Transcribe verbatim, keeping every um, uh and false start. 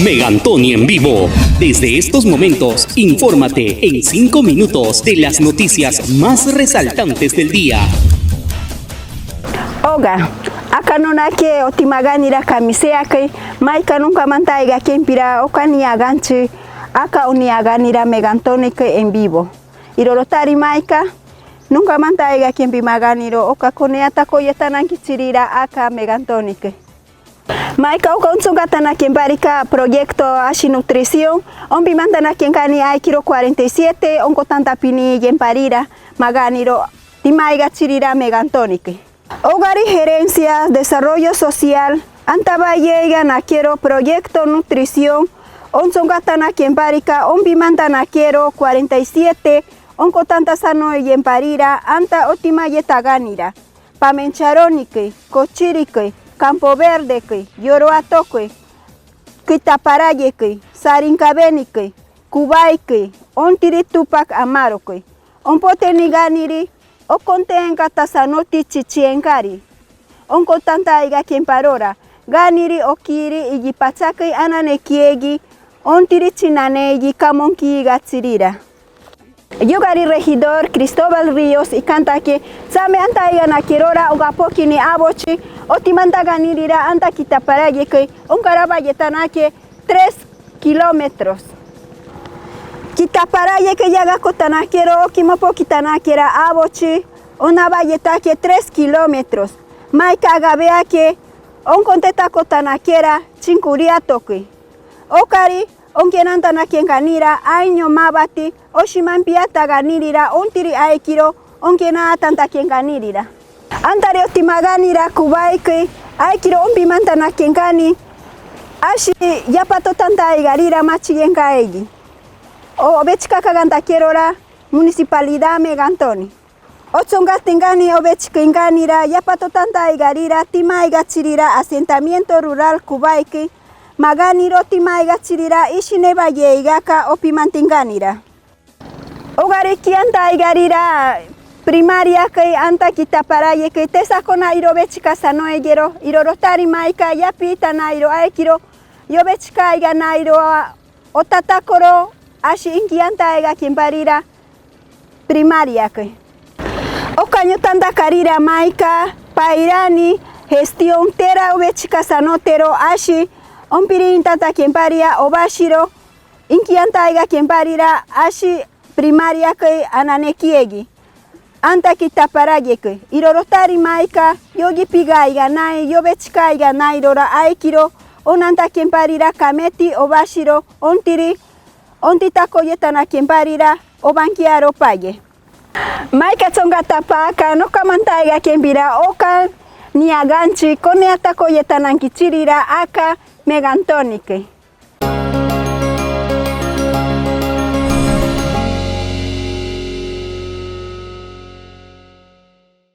Megantoni en vivo. Desde estos momentos, infórmate en cinco minutos de las noticias más resaltantes del día. Oga, aka nunake otimaganira kamiseakei, maika nunka mantaiga kempira oka niaganchi, aka oniaganira Megantoni kei en vivo. Iroro tari maika, nunka mantaiga kempi maganiro oka koneata koyeta nankichirira aka Megantoni kei. Maika oka onchongatana kembarika proyecto ashi nutrición, ombimantana kengani aikiro cuarenta y siete, onkotanta pini yemparira, maganiro timaiga chirira Megantoni kei. Ogari gerencia desarrollo social, anta bayeiga nakero proyecto nutrición, onchongatana kembarika ombimantana kero cuarenta y siete, onkotanta sano yemparira, anta otima yetaganira. Pamencharoni kei, Kochiri kei, Campo Verde kei, Yoroato kei, Kitaparaye kei, Sarinkabeni kei, Kubai kei, ontiri Tupac Amaru kei. Ompoteni ganiri, okontenka ta sanoti chichienkari. Onkotanta aiga kemparora, ganiri okiri igi pachakei anane kiegi, ontiri chinane igi kamonki iga chirira. Yugari regidor Cristóbal Ríos ikanta ke, same anta aiga nakerora oga pokini abochi, otimanta ganirira anta Kitaparaye kei, onkara bayeta nake tres kilómetros. Kitaparaye kei yaga kota nakero, okimo pokita nakera abochi, ona bayeta ke tres kilómetros. Maika agabea ke, onkonteta kota nakera, Chinkuriato kei. Okari, onkenantana kenganira, aiño mabati, oshima mpiata ganirira, ontiri aikiro, onkenatanta kenganirira. Antari otimaganira Kubai kei, aikiro ombimantana kengani, ashi yapatotanta aigarira machigenka egi. O, obechika kaganta kerora, municipalidad Megantoni. Ochongatengani obechikeinganira, yapatotanta aigarira, timaiga chirira, asentamiento rural Kubai kei, maganiro timaiga chirira, ishine bayeiga ka opimantenganira. Ogari kianta aigarira, primaria kei anta Kitaparaye kei, tesa kona iro bechika sano egero, iroro tari maika, yapitana iro aikiro, yo bechika aigana iro, otatakoro, ashi inkianta aiga kembarira, primaria kei. Okañotanta karira maika, pairani, gestión tera obechika sano tero ashi, ompirintanta kembaria, obashiro, inkianta aiga kembarira, ashi primaria kei anane kiegi. Anta Kitaparaye kei, iroro tari maika, yo gipiga aiga nai, yo bechika aiga nai rora aikiro, onanta kembarira kameti, obashiro, ontiri, ontita koyetana kembarira, obankiaro paye. Maika chongatapa aka, nokamanta aiga kembira, oka niaganchi, koneata koyeta nankichirira, aka Megantoni kei.